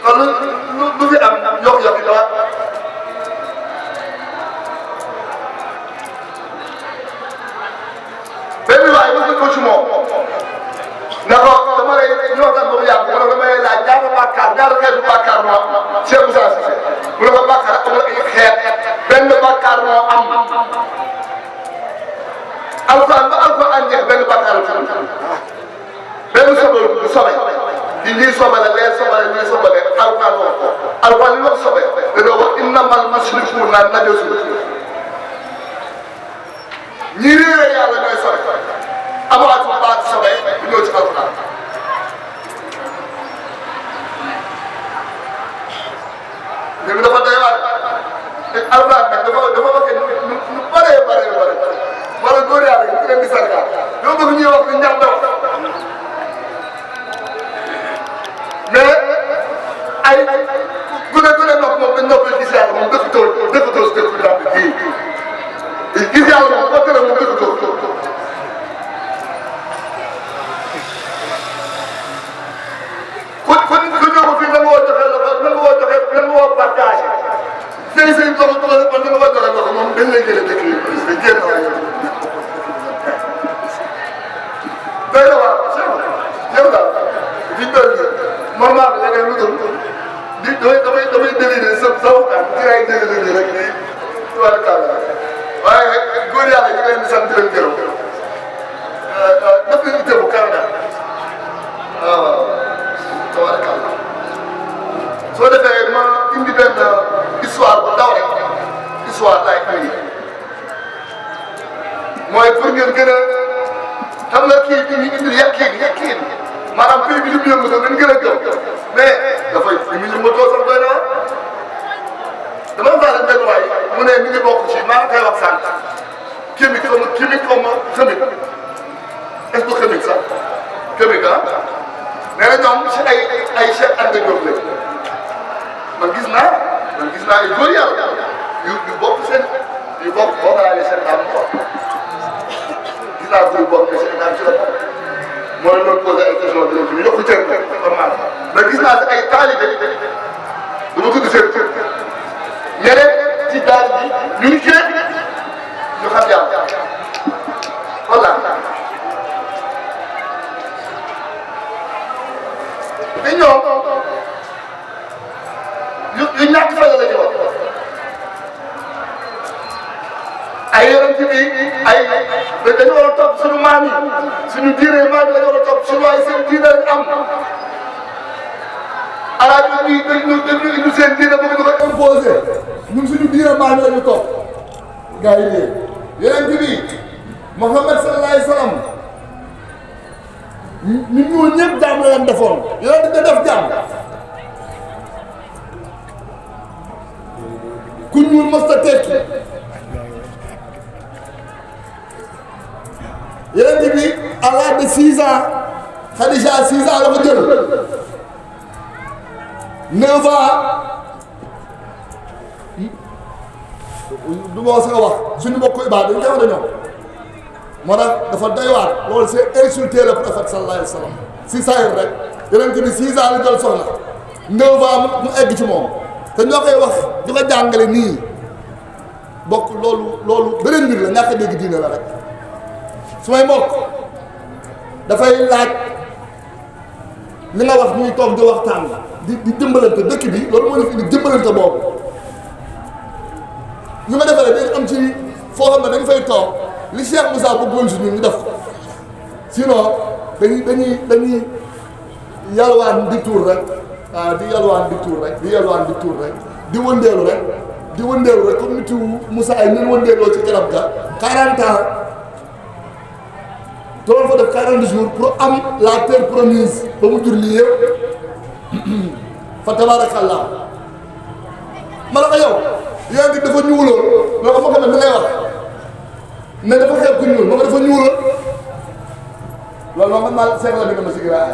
kon lu fi am yokk-yokk yi benn waay bu ko ci moom ne ko dama lay ñoo tax ba mu yàgg mu ne ko damay laaj ñaata bàkkaar ñaata xeetu bàkkaar moo am Cheikh Moussa Cissé mu ne ko bàkkaar amul ay xeet benn bàkkaar moo am alquran ba alquran jeex benn bàkkaar la benn sobe du sobe di lii sobe la lee sobe la lii sobe la alquran wax ko alquran li wax sobe dañoo wax innamal mushrikuuna najasun ñi réere yàlla ñooy sobe amaatu baat sobe bu ñëw ci alquran léegi dafa doy waar alquran nag dafa waxee lu bëree bëree bëri wala góor yàlla yi ku leen di sargal yow bëgg ñuy wax ni ñam wax mais ay ku ne nopp moom dañ noppee gis yàlla moom dëkkatoo si dëkk daal di gis yàlla moom boo tëral moom dëkkatoo ku ñëw fii nga woo joxe la nga woo partagé sëy sëy dox man nga woo joxe loxo moom dañ lay jëlee dëkk yi génn waaye doy na waaw yow daal di doy moom maa ngi léeg-léeg lu dul damay déliré sa waxtaan ci ay déliré rek nii wala kàlla waaye góor yàlla ñu ngi leen di sant di leen gërëm def leen itte bu kawe daal waaw wala kàlla soo defee ma indi benn histoire bu ndaw rek histoire laay indi mooy pour ngeen gën a xam nga kii bi ñu indil yàq maanaam prix bi li mu yëngu sax dañu gën a gëm mais dafay li mu yëngatoo sax doy na dama faral benn waay mu ne mi ngi bokk ci maa ngi koy wax sànq chimique xaw ma chimique est-ce que chimique sax chimique ah nee na ñoom si ay chef ande jóg lañ man gis naa ay góor yàlla yu bokk seen yu bokk boo xalaatee seen daan mu bokk gis naa góor bokk mais seen daan ci la bokk moo leen doon posé ay questions bi ñu yokk cër normal mais gis naa si ay taalibe du ma tudd seen cër ñeneen ci daal bi ñu ngi cee ñu xam yàlla voilà te ñoom yu ñàkk fay la ñu wax ay yonent bi ay dañu war a topp suñu maam yi suñu diine maam yi dañu war a topp suñu ay seen diine lañ am alaa ñu dañu indi seen diine bëgg ñu ko imposé ñun suñu diine maam yi la ñu topp gars yi dee yonent bi Muhammad sallallahu alayhi wa sallam ñu ñuul ñëpp jaam la leen defoon yonent bi def jaam ku ñuul mos a tekki yonent bi à l'âge de 6 ans Khadija 6 ans la ko jël 9 ans du ma sa wax suñu mbokku ibaad dañu koy wax ñoom moo tax dafa doy waar loolu c'est insulter le prophète sallallahu alayhi wa sallam si saa yor rek yonent bi 6 ans la jël soxna 9 ans mu egg ci moom te ñoo koy wax di ko jàngale nii bokk loolu beneen mbir la ñàkk a dégg diine la rek. su may mbokk dafay laaj li nga wax ñuy toog di waxtaan di dimbalante dëkk bi loolu moo ñu fi indi dimbalante boobu ñu nga defee dañ am ci foo xam ne dañ fay toog li Cheikh Moussa bëggoon si ñun ñu def ko sinon dañuy yalwaan di tuur rek di yalwaan di tuur rek di wëndeelu rek comme nitu Moussa ay ñun wëndeeloo ci garab ga 40 ans doon fa def 40 jours pour am la terre promise ba mu jur lii yëpp fa tabarakallah ma ne ko yow yaa ngi dafa ñuuloon loo ko ma xam ne mi ngay wax mais dafa xeeb ku ñuul ma ko dafa ñuuloon loolu moom man maa seeg la bi nga ma si giraay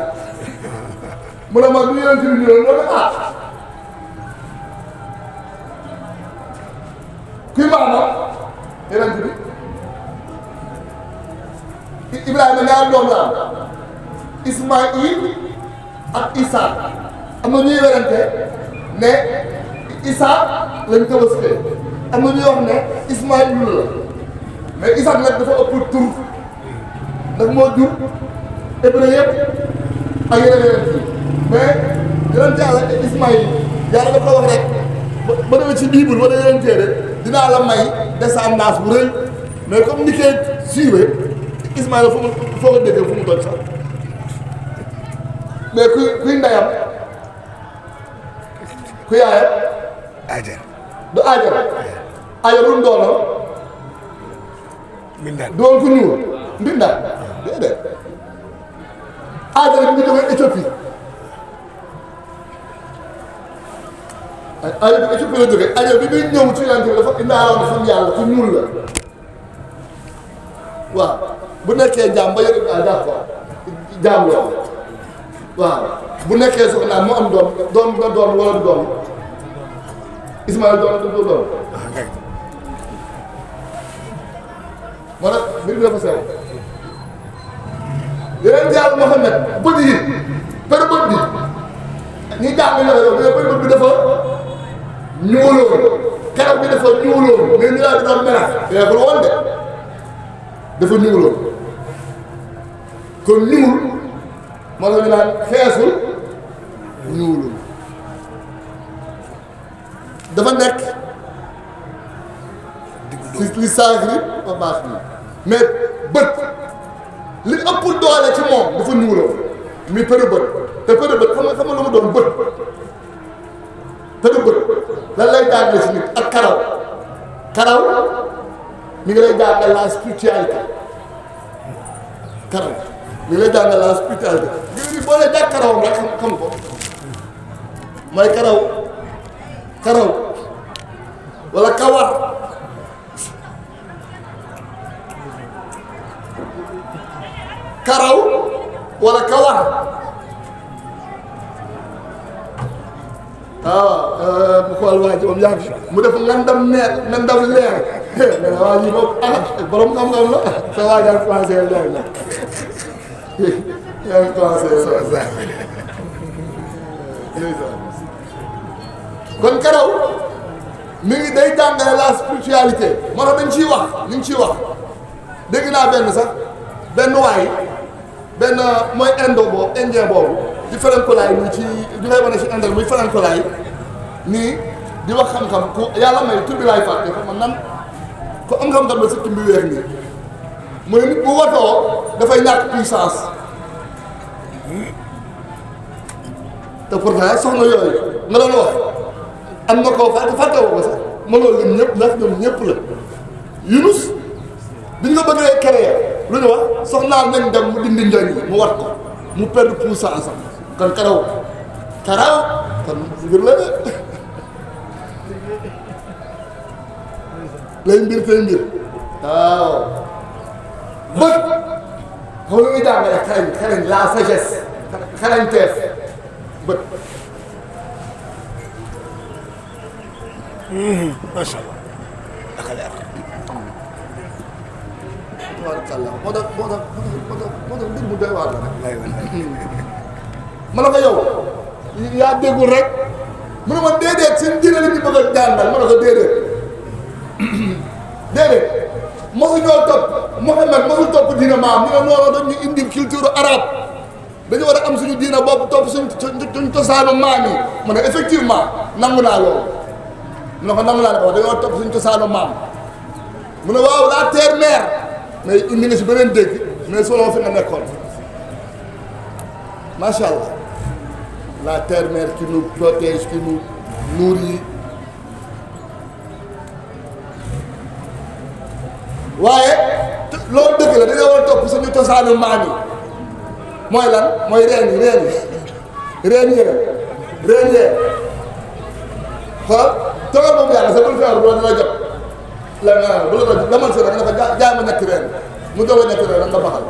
mu ne ma lu yéen ci ñuuloon loolu kuy maama yeneen bi Ibrahima ñaari doom la am Ismaïl ak Issa am na ñuy werante ne Isaak lañ tabaskee am na ñuy wax ne Ismaïl la mais Isaak nag dafa ëpp tur ndax moo jur hébreu yëpp ak yeneen yi mais yonent Yàlla Ismaïl Yàlla dafa wax rek ba demee ci Bible wala yeneen téere dinaa la may descendance bu rëy mais comme ni koy siiwee Ismaïla fu mu foo ko déggee fu mu doon sax mais kuy ndeyam ku yaayam Ajar du Ajar Ajar lu mu doonoon Mbindaan doon ku ñuul Mbindaan déedéet Ajar bi ñu jógee Éthiopie Ajar bi Éthiopie la jógee Ajar bi muy ñëw ci yonent bi dafa indaaloon fan yàlla ku ñuul la waaw bu nekkee jaam ba yore d'accord jaam la waaw bu nekkee soxna mu am doom nga doon wala du doon Ismaïla doon moo tax mbir mi dafa sew yeneen yàlla Muhammad bët yi per bët bi ñi jàng na yow mais per bët bi dafa ñuuloon karaw bi dafa ñuuloon mais ñu daal di doon melax ko woon de dafa ñuuloon kon ñuul moo tax ñu naan xeesul ñuulul dafa nekk ci li saagri ba baax bi mais bët li ëpp doole ci moom dafa ñuuloon mi përe bët te përe bët xam nga lu mu doon bët përe bët lan lay jàngale ci nit ak karaw mi ngi lay jàngal la spiritualité karaw mi ngi lay jàngal la spiritualité ngir ni boo lee jàkk karawam rek xam ko mooy karaw wala kawar karaw wala kawar mu xool waa ji moom yàgg mu def ngandam leer mais waa ji moom borom xam-xam la sa waa jaan commencé leer la yaa ngi commencé kon karaw mi ngi day jàngale la spiritualité moo tax dañ ciy wax ñu ngi ciy wax dégg naa benn waay benn mooy indien boobu di ferankolaay nii ci di lay wane ci indal muy ferankolaay nii di wax xam-xam ku yàlla may tur bi laay fàtte ko man nan ku am xam-xam la sa tur bi weex nii mu ne nit bu watoo dafay ñàkk puissance te pourtant soxna yooyu nga doon wax am na koo fàtte woo ko sax mënoo lim ñëpp ndax ñoom ñëpp la Yunus bi ñu ko bëggee créer lu ñu wax soxnaa nañ dem mu dindi njëriñ mu wat ko mu perdre puissance am kon karaw kon mbir la de lay mbir tey mbir waaw bët xam lu muy jàngale xarañ la sagesse xarañteef bët macha allah ak leer. tabarakallah moo tax mbir mu doy waar la rek. ma ne ko yow yaa déggul rek mu ne ma déedéet seen diine li ñu bëgg a jàngal ma ne ko déedéet mosu ñoo topp Mouhamed mosul topp diine maam ñu ne noonu dañu indi culture arabe dañu war a am suñu diine bopp topp suñ cosaanu maam yi ma ne effectivement nangu naa loolu mu ne ko nangu naa ne ko dañoo topp suñ cosaanu maam mu ne waaw la terre mère mais indi nga si beneen dégg mais solo fi nga nekkoon macha allah la terre mère qui nous protège qui nous nourrit waaye loolu dëgg la dañoo war a topp suñu cosaanu maam yi mooy lan mooy reen yee xool toogal moom yàlla sa bul feebar bu la dina jot la nga bu la ko demal si rek nga fa jaay ma ñetti reen mu doog a ñetti reen nga baxal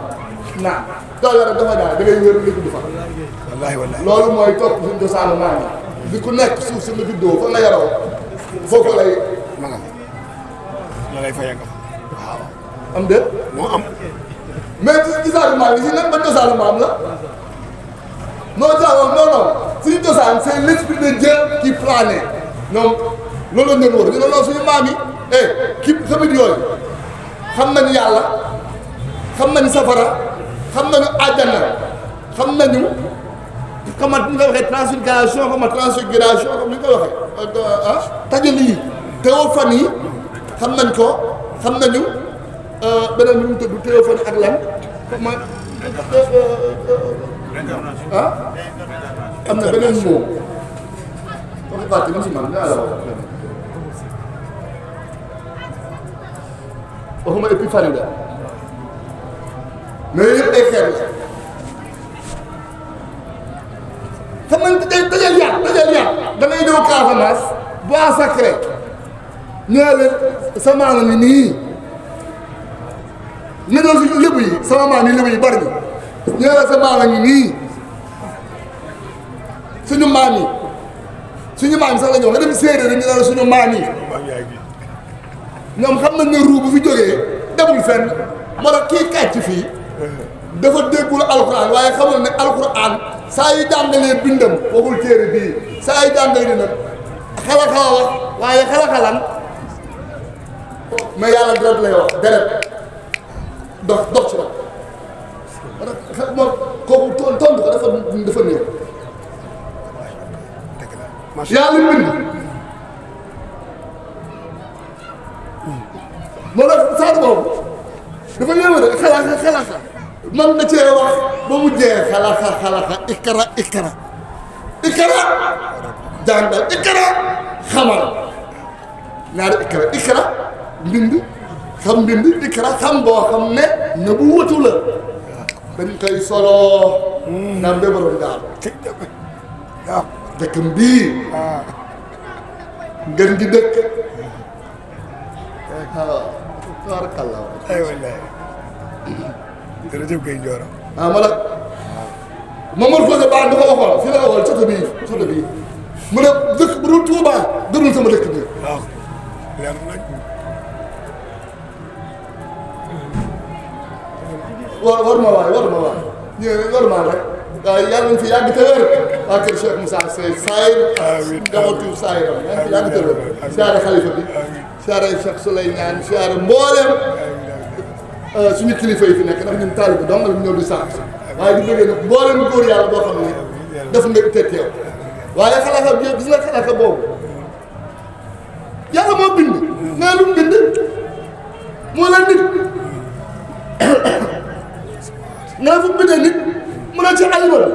naan tool rek dafa naan da ngay wér li gudd fa wallaahi wallaahi loolu mooy topp suñu cosaanu maam yi di ku nekk suuf si nga juddoo fa nga yaroo foofu lay ma nga la lay fayal nga waaw am déet moo am mais ci cosaanu maam yi si nag ban cosaanu maam la non non suñu cosaan c'est l'esprit de Dieu qui planait ñoom loolu lañ doon wër ñu ne loolu suñu maam yi kii xamit yooyu xam nañu yàlla xam nañu safara xam nañu àjjana xam nañu comment ni nga waxee transfiguration xam ni nga waxee tajali yi théophanie yi xam nañ ko xam nañu beneen bi mu tudd théophanie ak lan comment am na beneen mot waxi fàtte musulman naa la wax waxuma épiphanie la mais yëpp ay xeer la xam nañ dajal yàq da ngay ñëw Casamance bois sacré ñëw leen sama maam yi nii nga ñëw si lébu yi sama maam yi lébu yi bari ñëw leen sa maam yi nii suñu maam yi sax la ñu wax nga dem séeréer ñu ne la suñu maam yi ñoom xam nañ ne ruu bu fi jógee demul fenn moo tax kii kàcc fii dafa déggul alxuraan waaye xamul ne alxuraan saa yu jàngalee bindam waxul téere bii saa yu jàngalee nag xala wax waaye xalan mais yàlla deret lay wax deret dox ci wax moom kooku tontu ko dafa néew yàlla bind moo tax saa boobu dafa yéeme de xalaxa man na cee wax ba mu jee xalaxa ikra jàngal ikra xamal ñaari ikra mbind ikra xam boo xam ne na bu wëtu la dañ koy solo naan bébaroon daal dëkkam bii ngeen gi dëkk tabaarkalla ay wallaay jërëjëf Gueye Ndioro ma la Mamadou Fodé Ba da ko waxoon fii la ko waxoon soto bii mu ne dëkk bu dul Touba gënul sama dëkk bi waaw leer nañ war ma waay war ma rek waaw yàlla nañ fi yàgg te wér waa kër Cheikh Moussa Seye Sayir njabootu Sayiram yaa ngi fi yàgg te wér siyaare xalifa bi siyaare Cheikh Souleymane siyaare mbooleem suñu kilifa yi fi nekk ndax ñun taalibe dong la ñu ñëw di sant waaye di bëggee nag mbooleem góor yàlla boo xam ne def nga te teew waaye xalaat bi gis nga xalaat boobu yàlla moo bind nee lu mu bind moo la nit nga fu bindee nit mu ne ci xalima la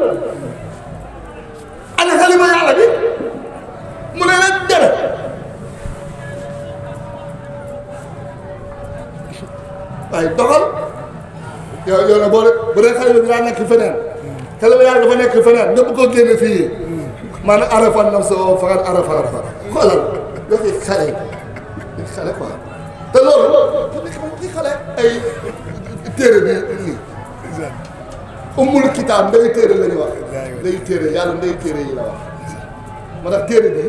ana xalima yàlla bi mu ne leen dere waaye doxal yow nag bu dee xalima bi daa nekk feneen xalima yàlla dafa nekk feneen nga bëgg ko génne fii man arafa nafsahu faqad arafa rabbahu xoolal waxi xale quoi te loolu ki xale ay téere bi umul kitaab ndey téere la ñu wax ndey téere yàlla ndey téere yi la wax moo tax téere bi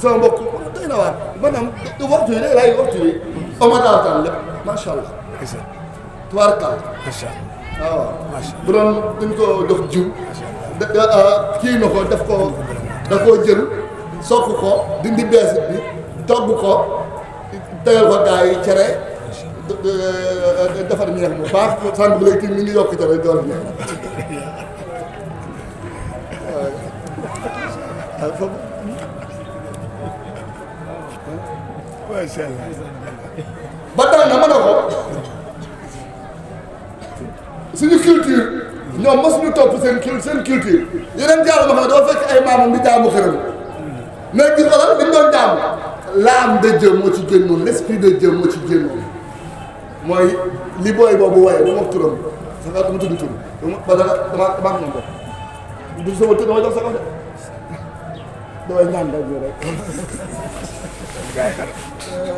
sama mbokk doy na waar maanaam waxtu yi day laay waxtu yi omadaataan lépp macha allah tubaarkal waaw bu doon dañ ko jox jiw kii na ko daf koo jël sokk ko dindi beesit bi togg ko tegal ko gaa yi cere defar ñeex mu baax sànq bi léegi mi ngi yokk cere dool ñeex macha allah ba tax na mën a ko suñu culture ñoom mosuñu topp seen culture yeneen jaamu ma xam ne doo fekk ay maamam di jaamu xërëm mais gis nga dañ doon jaamu l'âme de Dieu moo ci génnoon l'esprit de Dieu moo ci génnoon mooy li booy boobu waaye bu ma turam sax dama tudd tur dama xam ko du sama tur dama jox sa ko de damay ñaan daw bi rek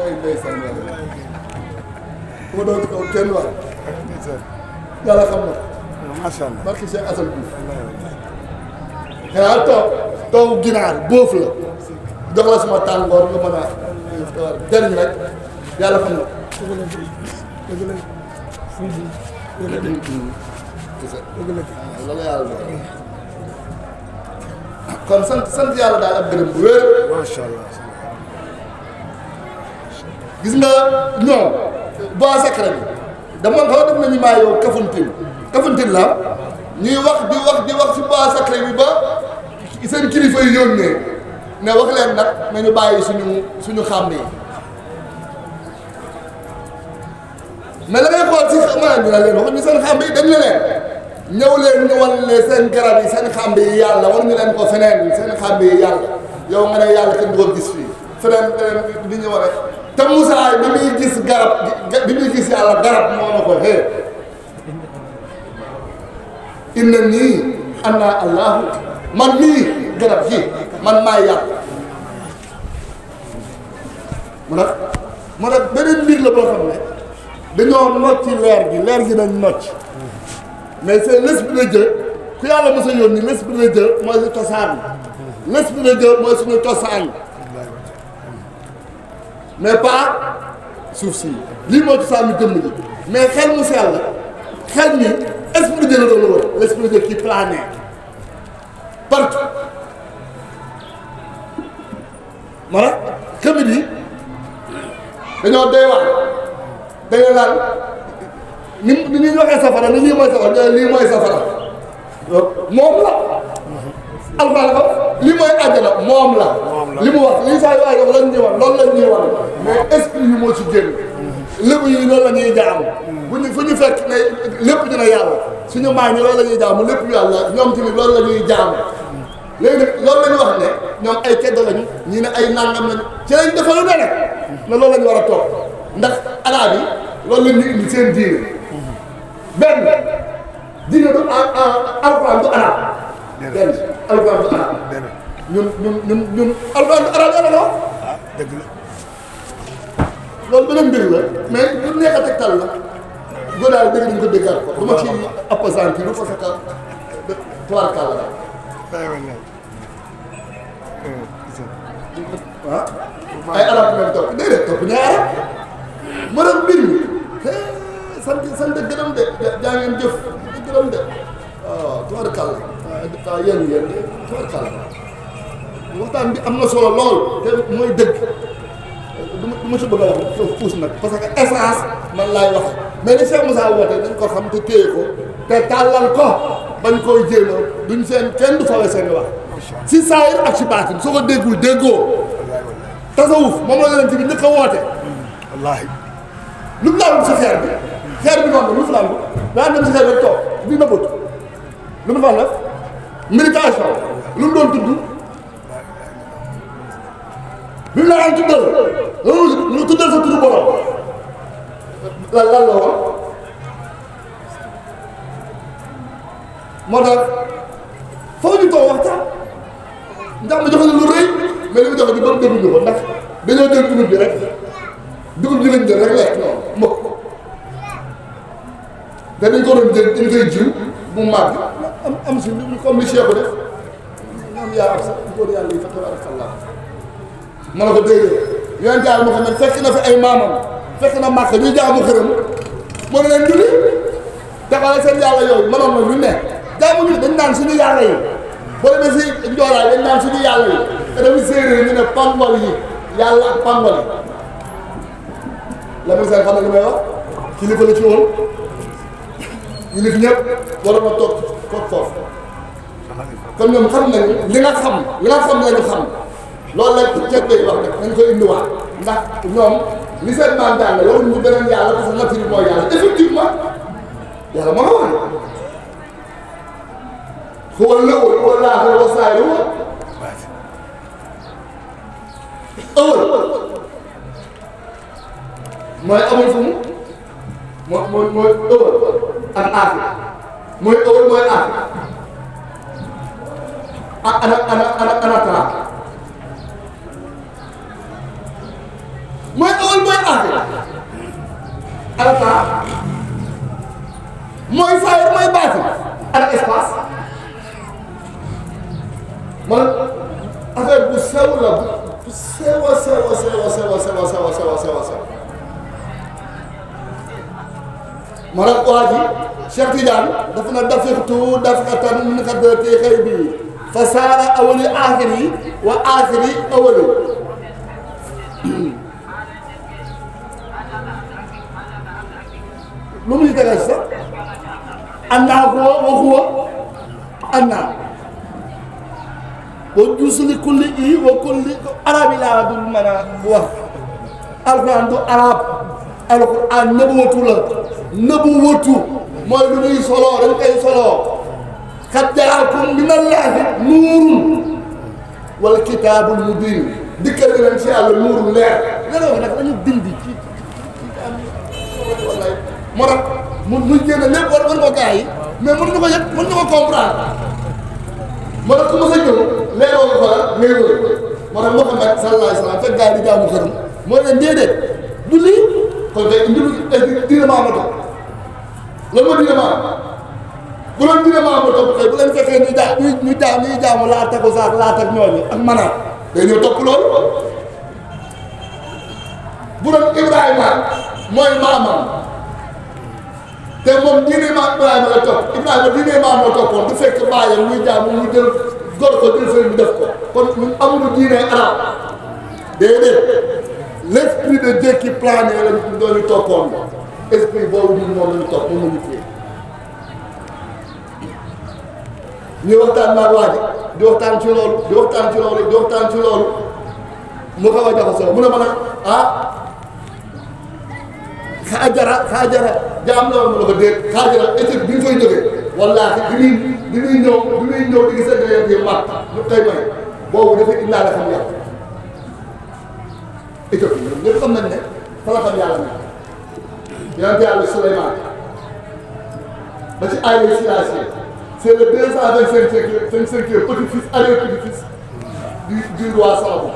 ay ndeysaan ma doon ci kaw kenn war yàlla xam na macha allah barki Cheikh Assane Diouf xanaa toog ginaar boof la jox la sama tàngoor nga mën a jëriñ rek yàlla xam na loolu yàlla kon sant yàlla daal ak gërëm bu wér. macha allah. gis nga ñoom bois sacré bi dama xaw def nañu maa yow Kafountine la ñuy wax di wax si bois sacré bi ba seen kilifa yi yónnee ne wax leen nag nañu bàyyi suñu xàmb yi mais la ngay xool si maanaam dina leen wax ñu seen xàmb yi dañ ne leen ñëw leen ñu wan leen seen garab yi seen xàmb yi yàlla war ñu leen ko feneen seen xàmb yi yàlla yow nga ne yàlla kenn du ko gis fii feneen li ñu war a te Moussa bi muy gis garab bi muy gis yàlla garab moo na ko xëy inna nii ana allahu man mii garab gi man maa yàlla mu nag beneen mbir la boo xam ne dañoo nocc leer gi dañ nocc mais c'est l'esprit de Dieu ku yàlla mos a yónni l'esprit de Dieu mooy su cosaan l'esprit de Dieu mooy suñu cosaan mais pas suuf si lii moo cosaanu jëmm ji mais xel mu sell xel mi esprit de Dieu la doon wër l'esprit de Dieu qui planait partout maanaam xamit yi dañoo doy wax dañoo naan ni ñuy waxee safara ni lii mooy safara lii mooy safara moom la alxuraan ko lii mooy àjjana moom la li mu wax lii saa yu waay wax lañ ñuy wax loolu lañ ñuy wax mais esprit yi moo ci génn lépp yi loolu la ñuy jaamu fu ñu fekk ne lépp dina yàlla suñu maa ñi loolu la ñuy jaamu lépp yàlla ñoom tamit loolu la ñuy jaamu léegi nag loolu la ñu wax ne ñoom ay tedd lañu ñii ne ay nangam lañu ci lañ defalu ne nag ne loolu la ñu war a toog ndax araab yi loolu la ñu indi seen diine benn diine du alxuraan du arab benn alxuraan du arab ñun alxuraan du arab yàlla la dëgg la loolu beneen mbir la mais lu nekk a tegtal la góor daal dégg nañ ko déggaat ko du ma ci appesantir parce que tubaarkàlla la ah ay arab lañ topp déedéet topp ñaar arab ma doon mbir mi sant gërëm de jaa ngeen jëf gërëm de waaw tubaarkàlla waaw yéen tubaarkàlla waxtaan bi am na solo lool te mooy dëgg du ma si bëgg a wax foofu puus nag parce que essence man laay wax mais li Cheikh Moussa woote dañ ko xam te téye ko te tàllal ko bañ koy jéem a duñ seen kenn du fawee seen wax si saayir ak si baatin soo ko déggul déggoo tasawuf moom la yonent bi njëkk a woote wallaahi lu mu laalul si xeer bi noonu lu mu fi laal daa dem si xeer rek toog di nëbbatu lu mu fa def méditation lu mu doon tudd bi mu la daan tuddal lu tuddal sa turu borom lan la woon moo tax foofu ñu toog waxtaan ndax ma joxe lu rëy mais li mu joxe di bëri dégluñu ko ndax dañoo dégg dugub bi rek dugub ji lañ jël rek lekk noonu mbokk te dañ ko doon jël dañ koy jiw bu màgg am si comme li Cheikh def ñoom yaa am sax góor yàlla yi fa tabarakallah ma ne ko déedéet yonent Yàlla Muhammad fekk na fi ay maamam fekk na Màkka ñuy jaamu xërëm moo ne leen julli taxawal seen yàlla yooyu mënoon na lu ne jaamu ñu dañ naan suñu yàlla yi boo demee si njoolaay dañ naan suñu yàlla yi te dañuy séeréer ñu ne pangol yi yàlla ak pangol yi la ma seen xam ne li may wax kilifa la ci woon ñu ne fi ñëpp waroon na toog foofu kon ñoom xam nañu li nga xam lañu xam loolu la ceeb bay wax nag dañ koy indiwaat ndax ñoom li seen maam jàng la waruñu beneen yàlla parce que nature mooy yàlla effectivement yàlla moo ko wax huwa al-awwal wal-aaxir was-zaahir awwal mooy amul fu mu mooy awwal ak aaxir mooy awwal mooy aaxir ak ana tara mooy awal mooy aaxir ana temps mooy saayir mooy baatin ana espace man affaire bu sew la bu sew a sew a sew a sew a sew a sew a sew a sew a sew maanaam waa ji Cheikh Tidiane dafa na dafirtu dafkatan min xadrati xëy bi fa saara awali aaxiri wa aaxiri awali lu muy tegal sax annaa huwa wa huwa annaa wa jusli kulli i wa kulli arab yi laa dul mën a wax alxuraan du arab alxuraan nëbbuwatu la nëbbuwatu mooy lu ñuy soloo dañ koy soloo xad jaakum minallaahi nuurun wal kitaabul mubiin dikkal nga leen ci yàlla nuurul leer nga wax nag dañu dindi ci wallaay moo tax mu génn lépp war ko gars yi mais mënuñu ko yëg mënuñu ko comprendre moo tax ku ma sa ñëw leeroo nga fa ngay wër moo tax Muhammad sallallahu alayhi wa sallam fekk gars yi di jaamu xërëm moo leen déedéet du lii kon tey diine maa ma topp lan moo diine maa bu doon diine maa ma topp tey bu leen fekkee ñuy jaamu laa tegu saak laa teg ñooñu ak manaat day ñëw topp loolu bu doon Ibrahima mooy maamam te moom diine maa Ibrahima la topp Ibrahima diine maa moo toppoon du fekk bàyyam muy jaamu mu jël gor ko jël sëriñ bi def ko kon ñun amuñu diine arab déedéet l'esprit de Dieu qui planait la ñu doon toppoon esprit boobu ñun moom la ñu topp moom la ñu fii ñu waxtaan maag waa ji di waxtaan ci loolu di waxtaan ci loolu di waxtaan ci loolu mu xaw a jaxasoo mu ne ma nag xaajara jaam la ma la ko déet xaajara étude bi nga koy jógee wallaahi bi muy ñëw di gis ak yeneen yi mat ñu koy may boobu dafa indaale xam yàlla Éthiopie ñëpp xam nañ ne fa la xam yàlla nekk yonent yàlla Souleymane ba ci Haïlé Sélassié c'est le 225e petit-fils arrière-petit-fils du roi Salomon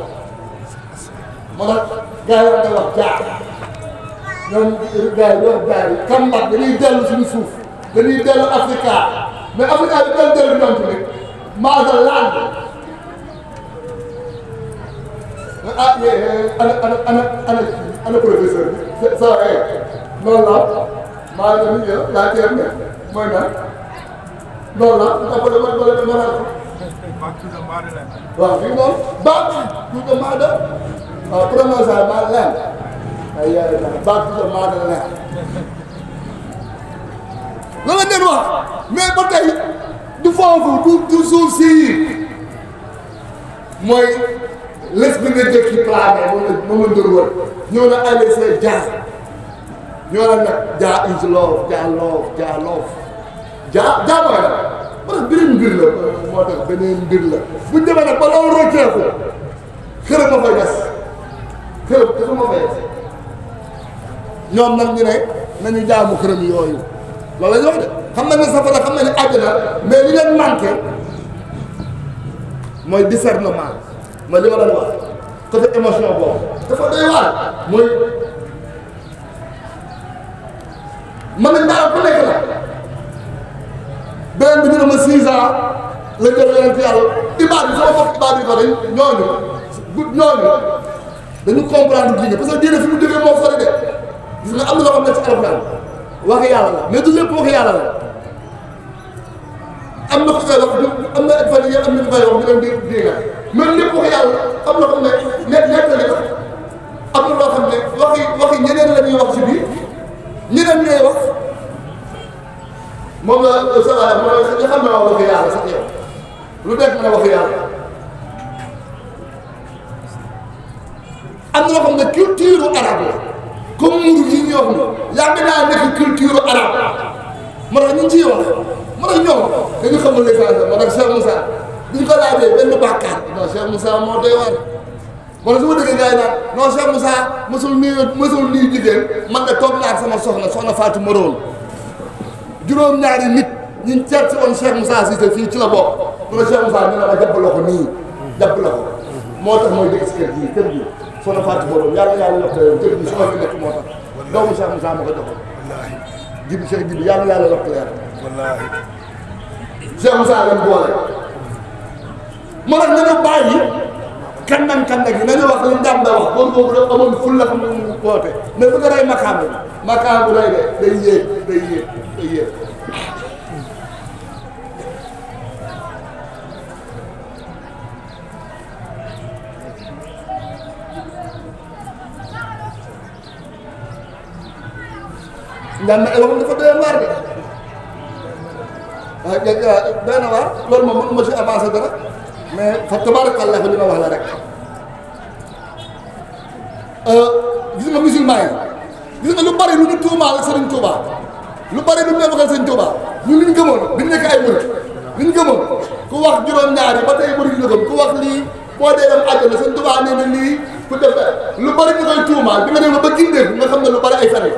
moo tax gars yi dañuy wax jaar ñoom gars yi wax jaar yi kambat dañuy dellu suñu suuf dañuy dellu Africa mais Africa bi dellu ñoom tamit maasa laan ah ana professeur bi ça va noonu la maa ngi leen di ñëw laa teel ne mooy naan noonu la dafa demoon ba léegi mën naa ko waaw fii moom baat tuuti maa de waaw prononciation maa leen ay baat tuuti maa de leen la la ngeen wax mais ba tey du foofu du suuf si mooy l'esprit de Dieu qui plane moom la doon wër ñoo na ALC Jah ñoo na nag Jah is love Jah love Jah love Jah mooy la parce que beneen mbir la moo tax beneen mbir la bu ñu demee nag ba loolu rocceeku xërëm ma fay des xërëm dafa ma fay des ñoom nag ñu ne nañu jaamu xërëm yooyu loolu la ñu wax de xam nañ ne safara xam nañ ne àjjana mais li leen manqué mooy discernement mooy li ma doon wax côté émotion boobu dafa doy waar mooy man nañ daal ku nekk la beneen bi ñu ne ma 6 ans la jël yonent yàlla ibaad bi sama bopp ibaad bi ko dañ ñooñu dañu comprendre diine parce que diine fi mu jógee moo sori de gis nga am na loo xam ne ci alxuraan waxi yàlla la mais du lépp waxi yàlla la am na ko koy wax am na fan yii am na ñu koy wax ñu leen di diine mais lépp waxi yàlla am na ko ne nekk am na loo xam ne waxi ñeneen la ñuy wax ci biir ñeneen ñooy wax moom la sa waay mooy nga xam ne wax waxi yàlla sax yow lu nekk mën a waxi yàlla am na loo xam ne culture arabe la comme muuru yi ñuy wax ni yàgg naa nekk culture arabe moo tax ñu ngi ciy wax moo tax ñoom dañu xamul l'essence moo tax Cheikh Moussa bi ñu ko laajee benn bàkkaar non Cheikh Moussa moo doy waar moo tax su ma déggee gars yi naan non Cheikh Moussa mësul nuyu jigéen man de toog naa ak sama soxna Fatou Maroon juróom-ñaari nit ñu seet si woon Cheikh Moussa Cissé fii ci la bokk mu ne Cheikh Moussa ñu ne ma jàpp la ko nii jàpp la ko moo tax mooy dëkk si kër gi soxna Fatou Maroon yàlla yokk kër gi su ma fi nekk moo tax doomu Cheikh Moussa ma ko joxoon jibi Cheikh jibi yàlla yokk leer wallaahi Cheikh Moussa leen boole moo tax nañu bàyyi kanam gi nañu wax li ñu daan da wax boobu boobu dafa amoon ful la xam ne mu woote mais bu ko rey makaam bu rey de day yéeg ndaan na waxam dafa doy waar de waaw doy na waar loolu moom mënuma ci avancé dara mais fa tabarakallah li ma wax la rek gis nga musulman yi gis nga lu bari lu ñu tuumaal Serigne Touba lu bari lu ñu waxal Serigne Touba ñun li ñu gëmoon bi ñu nekk ay murid li ñu gëmoon ku wax juróom-ñaari ba tey murid la gëm ku wax lii boo dee dem àjjana Serigne Touba nee na lii ku def lu bari ñu koy tuumaal bi nga dem ba gindeeku nga xam ne lu bari ay fen la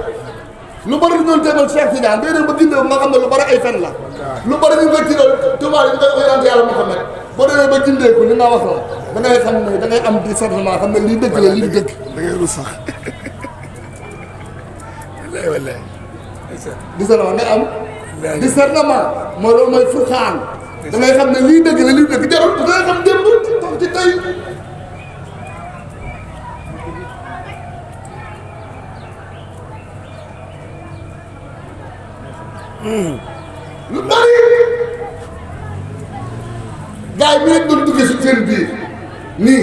lu bari lu doon teemal Cheikh Tidiane day dem ba gindeeku nga xam ne lu bari ay fen la lu bari ñu koy tiiral tuumaal yi ñu koy yonante yàlla Muhammad boo demee ba gindeeku li nga wax la da ngay xam ne da ngay am discernement xam ne lii dëgg la lii dëgg da ngay rus sax wallaay discernement nga am discernement mooy loolu mooy furxaan da ngay xam ne lii dëgg la lii dëgg jarul da ngay xam démb toog ci tey lu bari gars yi bi leen doon duggee si seen biir nii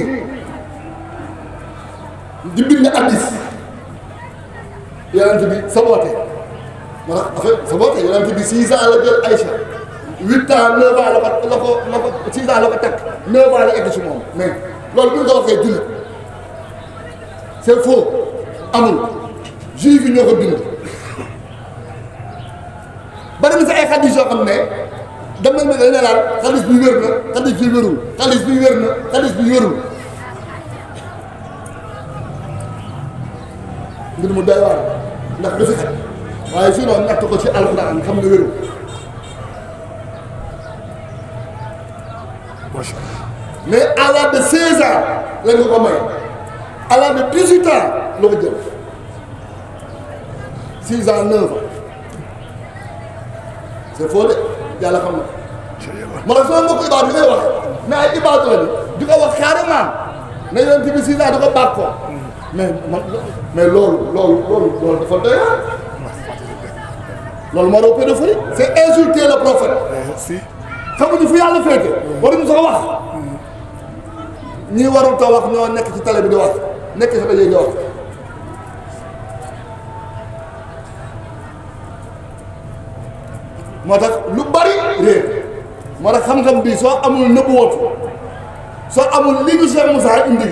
di bind hadiis yonent bi saboote ma tax affaire saboote yonent bi 6 ans la jël Aïcha 8 ans 9 ans la ko 6 ans la ko takk 9 ans la egg ci moom mais loolu bu ñu ko waxee jullit c'est faux amul juif yi ñoo ko bind bari na si ay xadis yoo xam ne dem nañ ne dañ ne laal xadis bi wér na xadis bi wérul xadis bi wér na xadis bi wérul mbir mu doy waar ndax du fi xaj waaye sinon natt ko ci alxuraan xam ne wérul macha allah mais à l'âge de 16 ans la ñu ko may à l'âge de 18 ans la ko jël 6 ans 9 ans c'est faux de yàlla xam na ma ne sama mbokku ibaadu bi ngay wax ne ay ibaadu la di ko wax carrément ne yonent bi 6 ans di ko baax ko mais loolu dafa doy waar loolu moo doon pédophilie c'est insulter le prophète si xamuñu fu yàlla féete waruñu sax wax ñi warul ta wax ñoo nekk ci télé bi di wax nekk ci rajo di wax moo tax lu bari réer moo tax xam-xam bi soo amul nëbbu wootu soo amul li ñu Cheikh Moussa indi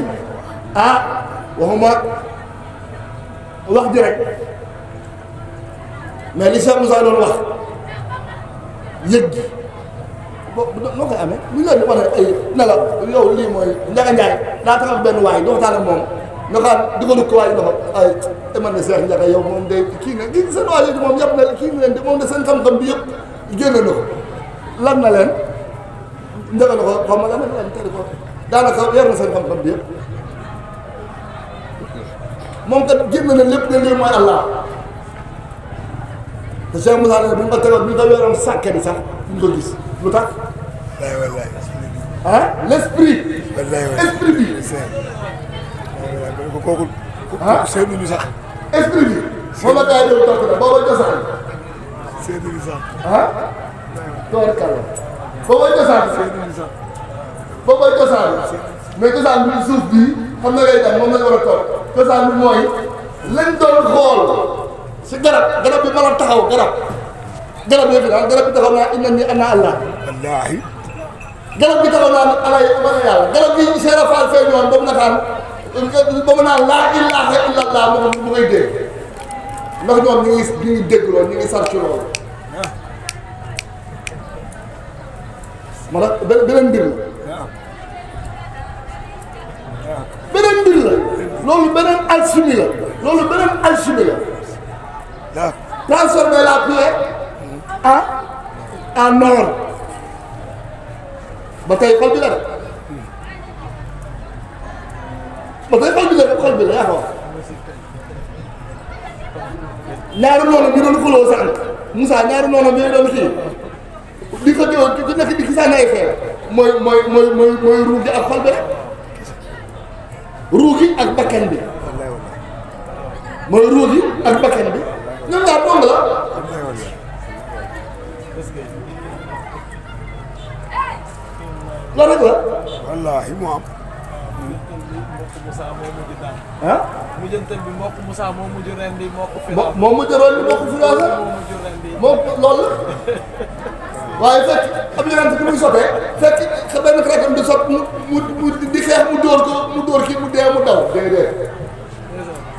waxuma wax ji rek mais li Cheikh Moussa doon wax yëg gi noo koy amee lu ñu leen di ay ne la yow lii mooy Ndiaga Ndiaye daa taxaw benn waay di waxtaan ak moom nga xam di ko dugg waay di ko ay man ne Cheikh Ndiaga yow moom day kii nga gis seen waa moom yëpp na kii leen de moom de seen xam-xam bi yëpp génne na ko lan na leen Ndiaga na ko xaw ma lan la leen tari ko daanaka yor na seen xam-xam bi yëpp moom kat génn na lépp de lii mooy Allah te Cheikh Moussa ne bi ñu ko tegoon bi ñu ko yoroon sàkke bi sax ñu ko gis lu tax wallaay l'esprit wallaay esprit bi kooku seenuñu sax esprit bi moom la gars yi doon topp na booba cosaan seenuñu sax toorkalla booba cosaan booba cosaan mais cosaan bi suuf bi xam na ngay dem moom lañ war a topp cosaan bi mooy lañ doon xool si garab bi mën a taxaw garab bi fi daal garab bi taxaw naa inna ni ana Allah wallaahi garab bi taxaw naa alay man a yàlla garab bi Cheikh Fall fee ñëwoon ba mu nakaan ba mu naan laa ilaaha illallah mu ngay dégg ndax ñoom ñu ngi dégg loolu ñu ngi sar ci loolu ma nag beneen mbir la beneen mbir la loolu beneen alchimie la loolu beneen alchimie la transformer la pierre en or ba tey xol bi la def ba tey xol bi la yaa ko wax ñaari noonu ñu doon xuloo sànq Moussa ñaari noonu ñu doon kii di ko jox ku nekk di gisaan ay xeer mooy ruu gi ak xol bi rek ruu gi ak bakkan bi mooy ruu gi ak bakkan bi ñoom ñaar dong la loolu rek la wallaahi mu am ah. mujjantal bi mbokk Moussa moo mujj ren di mbokk moo mujj ren di mbokk Filaasa moom loolu la waaye fekk ab yonent bi muy sotee fekk sa benn xaritam di sot mu di xeex mu dóor kii mu dee mu daw déedéet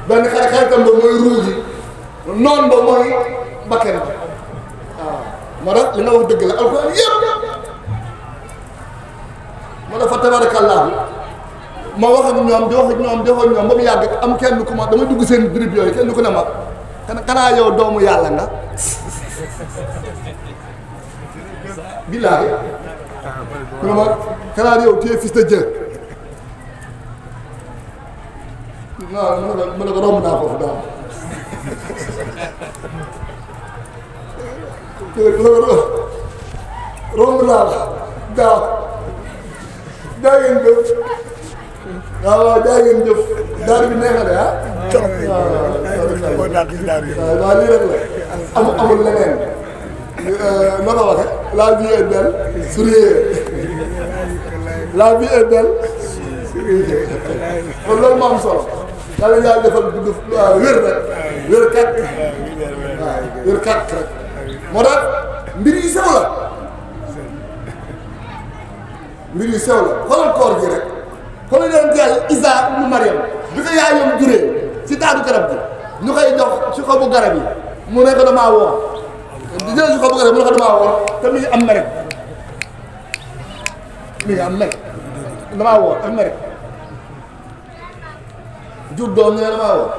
benn xaritam ba mooy ruu gi noon ba mooy bakken ba waaw moo tax li nga wax dëgg la alxuraan yëpp moo tax fa tabaarakallaahu ma wax ak ñoom di wax ak ñoom ba mu yàgg am kenn ku ma dama dugg seen birib yooyu kenn ku ne ma kanaa yow doomu yàlla nga billaahi ku ne ma kanaa yow tu es fils de Dieu non mu ne ko romb naa foofu daal romb naa daaw daa ngeen jëf waaw daa ngeen jëf daal bi neex na de ah. waaw lii rek la amul leneen noo ko waxee la vie est belle souriez la vie est belle souriez kon loolu moo am solo yàlla yàlla defal gudd wér rek wér kat waaw wér kat rek moo tax mbir yi sew la mbir yu sew la xoolal koor gi rek xoolal yonent yàlla Isa ibnu Mariam bi ko yaayam juree si taatu garab gi ñu koy jox si xobu garab yi mu ne ko damaa woor di jël si xobu garab mu ne ko damaa woor te mi ngi am meret damaa woor ak meret jur doom ñu ne damaa woor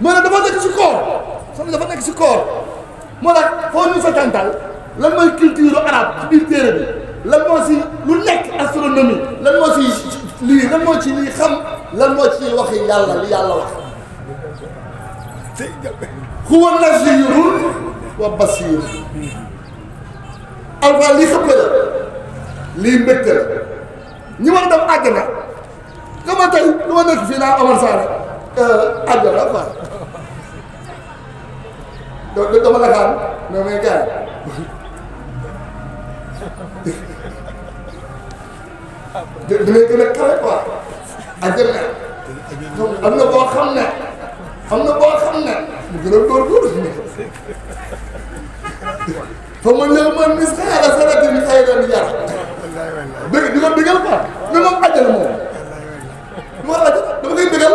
moo ne dafa nekk si koor sama dafa nekk si koor moo tax foo ñu setantal lan mooy culture arabe ci biir téere bi lan moo si lu nekk astronomie lan moo si lii lan moo ci lii xam lan moo ci waxi yàlla li yàlla wax huwa nazirun wa basir alfa lii xëpp la lii mbégte la ñi war a dem àjjana dama tey du ma nekk fii naa Omar Sarr àjjana quoi dama la xaar mais may gars yi dinañ gën a kawe quoi àjjana am na boo xam ne mu gën a góorgóorlu fa ma ñëw man mis xaala sarati ni xëy na yar dëgg di ko digal quoi mais moom àjjana moom moo àjjana dama koy digal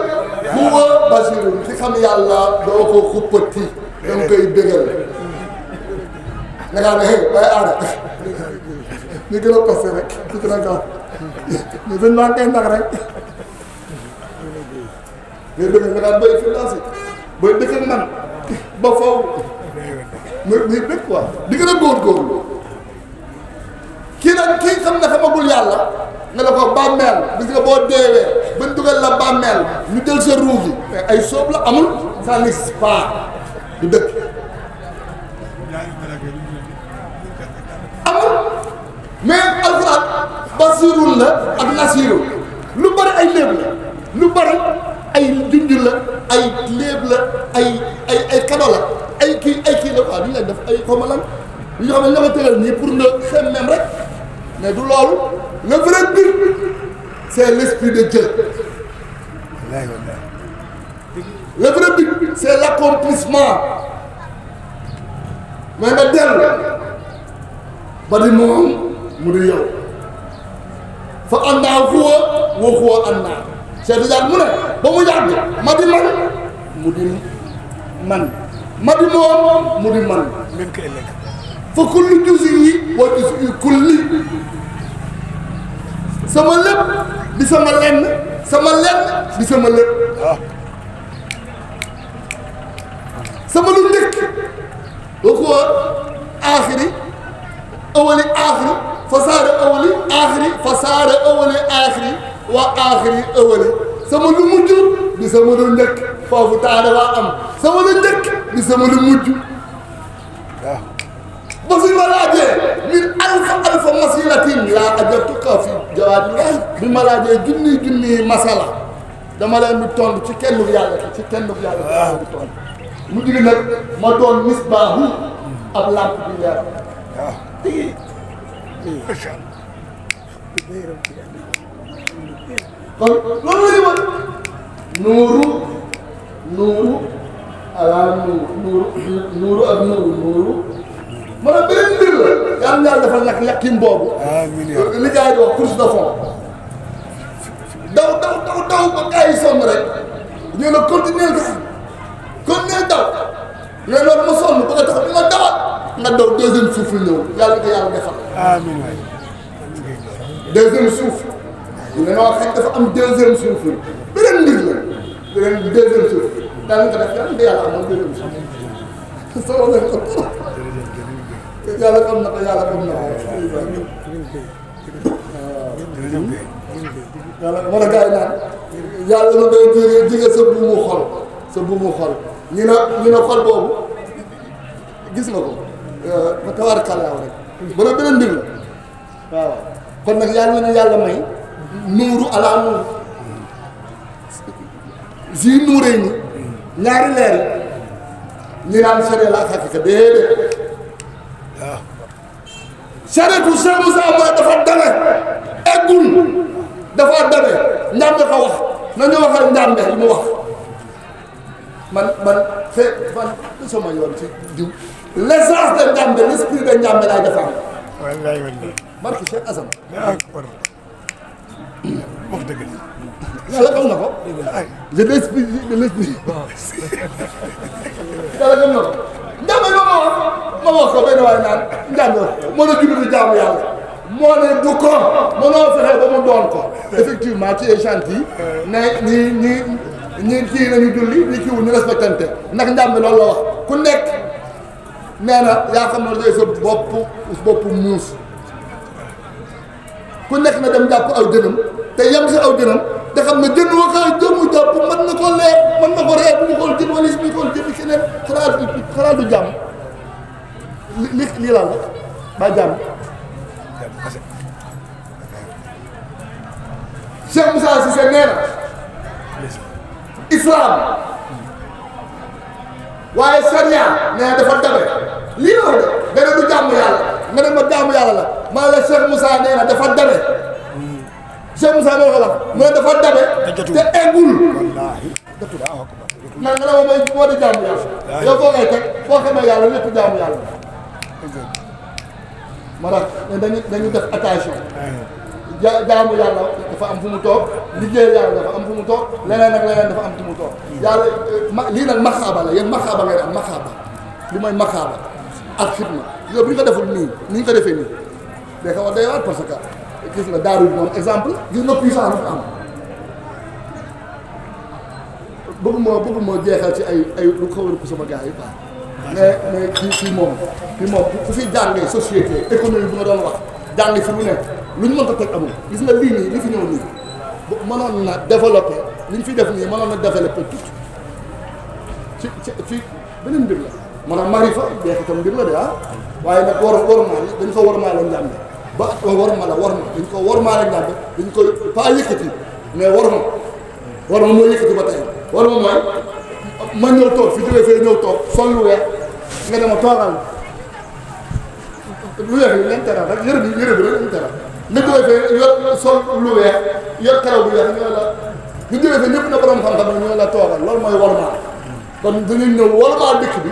huwa basirun ki xam yàlla doo ko xuppati dama koy digal nga xam ne hey waaye aada ñu gën a posté rek ci gën a gaaw ñu dañ maa koy ndax rek ngay dëgg nga daan bay finance bay dëkk ak man ba faw muy dëkk quoi di gën a góorgóorlu kii nag kii xam ne xamagul yàlla nga ne ko bàmmeel gis nga boo deewee bañ dugal la bàmmeel ñu jël sa ruux gi ay soob la amul ça n'existe pas du dëkk amul mais alxuraan basirun la ak nasirun lu bari ay léeb la lu bari ay junj la ay léeb la ay kado la ay kii la quoi du ñu lay def ay xaw ma lan ñu xam ne ñoo ko tegal nii pour nga xemmem rek mais du loolu le vrai but c'est l'esprit de Dieu. Le vrai but c'est l'accomplissement mais nga dellu ba di moom mu di yow fa àndaa xuwa wa xuwa àndaa Cheikh Tidiane mu ne ba mu yàgg ma di man mu di man ma di moom mu di man fa kullu juz'i wa juz'i kulli sama lépp di sama lenn sama lenn di sama lépp sama lu njëkk wa xuwa aaxiri awali aaxiri fasaara awali aaxiri fasaara awali aaxiri wa aaxiri awali sama lu mujj di sama lu njëkk foofu taara waa am sama lu njëkk di sama lu mujj waaw ba suñ ma laajee min alfa masilatin laa ajabtuka fi jawaabi waay bi ma laajee junni masala dama leen di tontu ci kenn yàlla ci kenn yàlla dama leen di tontu mu jigi nag ma doon misbaahu ab lamp bi leer macha allah. kon loolu la ñu mën nuuru ala nuuru ak nuuru maanaam beneen mbir la yàlla na yàlla defal nag yàqin boobu. amiin li gars yi di wax course de fond daw ba gars yi sonn rek ñu ne continuer gars continuer daw mais loolu ma sonn ba nga tax nga dawal nga daw deuxième souffle ñëw yàlla nga yàlla defal. amiin waay. deuxième souffle ne noo xam dafa am deuxième souffle beneen mbir la beneen deuxième souffle daal nga def yàlla yàlla amoon deuxième souffle soo leen ko yàlla xam na ko yàlla xam na ko yàlla moo tax gars yi naan yàlla na day jege sa buumu xol ñu ne xol boobu gis nga ko ba tabaarkalla rek ba la beneen mbir la waaw kon nag yàlla na yàlla may nuuru ala nuur si nuuree ni ñaari leer ñi naan sariya la ak hakika déedéet waaw. sareetu Cheikh Moussa mooy dafa dame eggul dafa dame njàmbe ko wax nañu waxal njàmbe li mu wax man sama yoon ci diw l'essence de njàmbe l'esprit de njàmbe laay defar wallaay wallaay. barki Cheikh Assane wax dëgg la. yàlla xam na ko je l'esprit de l'esprit yàlla xam na ko njàmbe ma wax ko benn waaye naan njàmbe moo la jublu jaamu yàlla moo ne du ko mënoo fexe ba mu doon ko effectivement ci ay chantier ne ñi kii nañu julli ñi kiiwul ñu respectante ndax njàmbe loolu la wax ku nekk nee na yaa xam ne sa bopp muus ku nekk na dem jàpp aw jënam te yem si aw jënam te xam ne jën waxaa jëmu jàpp mën na ko leer mën na ko reer bu ñu xool jën wala si bu ñu xool jën keneen xanaa du jàmm lii laal la ba jàmm Cheikh Moussa Cissé nee na islam waaye sharia nee na dafa dabe lii la wax de nga ne du jàmm yàlla nga ne ma jàmm yàlla la maa la Cheikh Moussa nee na dafa dabe Cheikh Moussa moo ko wax mu ne dafa dabe te eggul na nga ne ma mooy moo di jàmm yàlla yow foo ngay teg foo xamee yàlla lépp jàmm yàlla moo tax dañu def attention jaamu yàlla dafa am fu mu toog liggéey yàlla dafa am fu mu toog leneen ak leneen dafa am fu mu toog yàlla lii nag maxaaba la yéen maxaaba ngay am maxaaba li mooy maxaaba ak xidma yow bu ñu ko deful nii ni ñu ko defee nii day xaw a doy waar parce que gis nga daaru bi moom exemple gis nga puissance bi am bëgguma jeexal ci ay lu xaw a sama gars yi quoi mais kii moom ku fi jàngee société économie bi nga doon wax jàngi fi lu nekk lu ñu mën ko teg amul gis nga lii nii li fi ñëw nii mënoon na développé li ñu fi def nii mënoon na développé tout ci beneen mbir la maanaam marifa jeexitam mbir la de waaye nag warmaal dañ ko warmaale njàmbe ba dañ ko warmaale njàmbe dañ koy pas yëkkati mais warma moo yëkkati ba tey warma mooy ma ñëw toog fi jógee fee ñëw toog sol lu weex nga dema toogal lu weex yi leen teral rek yëre bi rek leen teral nga jógee fee yor sol lu weex yor karaw bu weex ñoo la ñu jógee fee ñëpp na borom xam-xam ñoo la toogal loolu mooy warmaal kon dañuy ñëw warmaal dëkk bi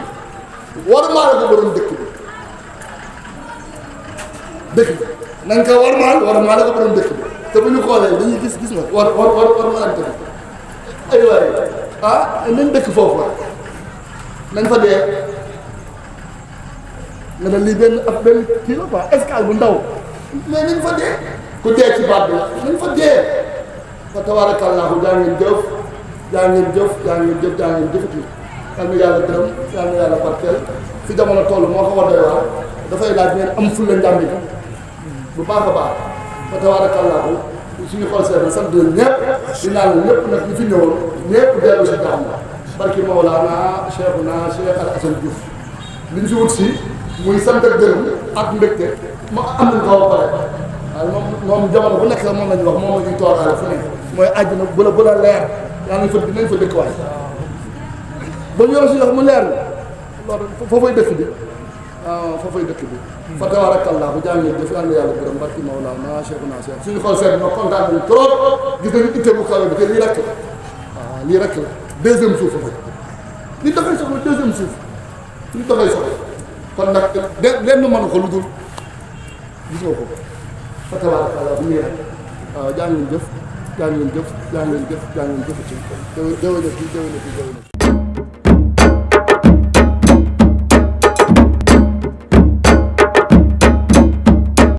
warmaal ko borom dëkk bi nañ ko warmaal ko borom dëkk bi te bu ñu xoolee dañuy gis nga warmaalante bi ay waay nañ dëkk foofu nañ fa dee nga ne lii benn kii la quoi escale bu ndaw mais nañ fa dee ku dee ci baat bi nañ fa dee fa tabaarakallaahu jaa ngeen jëf jëfati yal na yàlla gërëm yal na yàlla barkeel fi jamono toll moo xaw a doy waar dafay laaj ngeen am fulla njàmbi bu baax a baax fa tabaarakallaahu suñu xool seen sant ñëpp di naan ñëpp nag ñu fi ñëwoon ñëpp dellu si jàmm barki Mawlana Cheikhuna Cheikh Al Assane Diouf li ñu fi wut si muy sant ak gërëm ak mbégte ma am nañ ko ba pare waaye moom jamono bu nekk sax moom la ñuy wax moom la ñuy toogaale fu ne mooy àjjana bu la leer yaa nañ fa dinañ fa dëkk waay ba ñu yor si yox mu leer loolu foofay dëkk bi foofay dëkk bi fa tabarakallah bu jàng ngeen jëf yàlla yàlla gërëm barki Mawlana Cheikhuna Cheikh suñu xol seet na kontaan nañu trop gis nañu itte bu kawe bi te lii rek la waaw lii rek la deuxième suuf fa li dafay soxla deuxième suuf li dafay soxla kon nag lenn mënu ko lu dul gis nga ko fa tabarakallah bu nii rek waaw jàng ngeen jëf jàng ngeen jëf jàng ngeen jëf jàng ngeen jëf ci déwénati